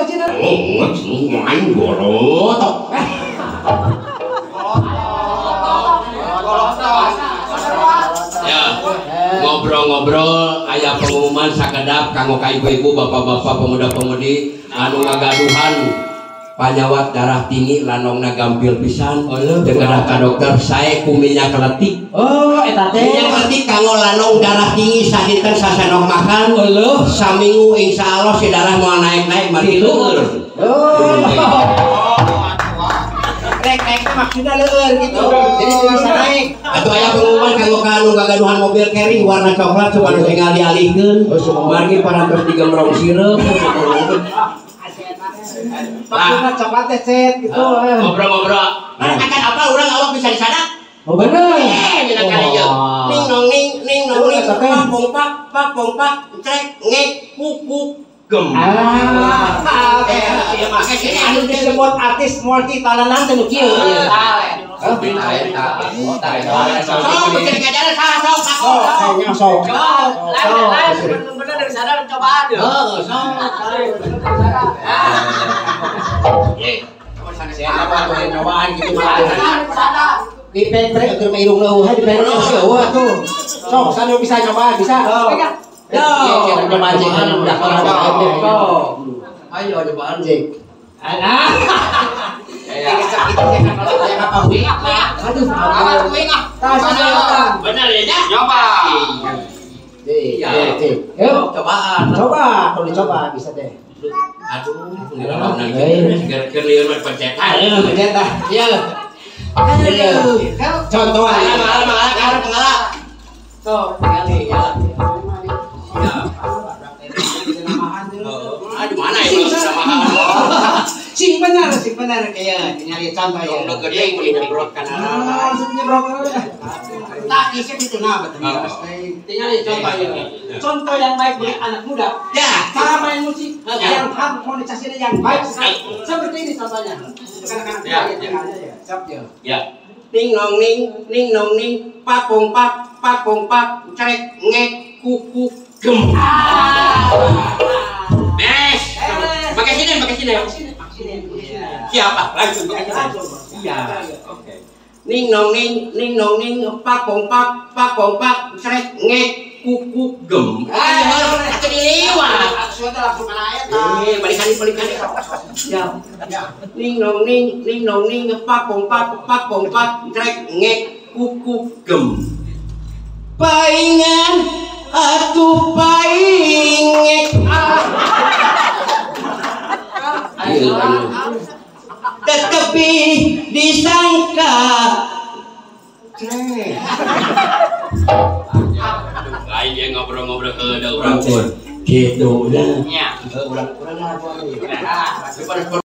cenah. Oh, main gorotok. Ya, ngobrol-ngobrol aya pengumuman sakedap kanggo ka ibu-ibu, bapak-bapak, pemuda-pemudi anu ngagaduhan panyawat darah tinggi lanongna gampil pisan teu kedah ka dokter sae ku minyak kletik. Oh, eta teh. Minyak kletik kanggo lanong darah tinggi sadinten sasendok makan. Eueuh, saminggu insyaallah si darah moal naik-naik margi leueur. Oh. Rek-rek maksudna leueur gitu. Jadi teu bisa naik. Atuh aya pengumuman kanggo ka anu gagaduhan mobil carry warna coklat supados enggal dialihkeun. Margi parantos digemrong sireum. Maksudna coklat teh cet gitu. Ngobrol-ngobrol. Akan apa urang awak bisa disadak? Oh bener. Dina kali ieu. Ning nong ning ning nong ning pak pompak pak pompak crek ngek kukuk gem. Ah, anu disebut artis multi talenta teh nu kieu. Sok beukeun saha sok sok sok. Lain bener dari sana cobaan ya. Heeh, sok. Cobaan gitu mah. Di pepre keur mah irung leuh di pepre eueuh atuh. Sok sana bisa cobaan bisa. Yo, coba cek udah orang. Ayo cobaan cek. Alah. Aduh, benar ya? Nyoba. Iya, yuk cobaan. Coba, kalau dicoba bisa deh. Aduh, keur lieur mah pencetan. Pencetan. Iya. Contohan. Mengalah, mengalah. Sok, tinggali ya. Aduh, mana itu sama. Sing benar kayak nyari contoh ya. Udah gede boleh nyebrot kan. Ah, nyebrot. Tak isi itu nah betul. Tinggal contoh ya. Contoh yang baik bagi anak muda. Ya, cara main musik yang harmonisasinya yang baik sekali. Seperti ini contohnya. Anak-anak ya. Siap ya. Ya. Ning nong ning ning nong ning pak pompak pak pompak crek ngek kuku gem. Beres. Pakai sini, pakai sini. Siapa? Langsung. Iya. Oke. Ning nong ning ning nong ning pak pompak pak pompak crek ngek kuku gem. Atuh diliwat. Langsung kana eta. Balikan balikan. Ya. Ning nong ning ning nong ning pak pompak pak pompak crek ngek kuku gem. Paingan atuh paingek. Tetapi disangka crek. Lain dia ngobrol-ngobrol ke ada orang gitu dah. Nya. Urang-urang lah.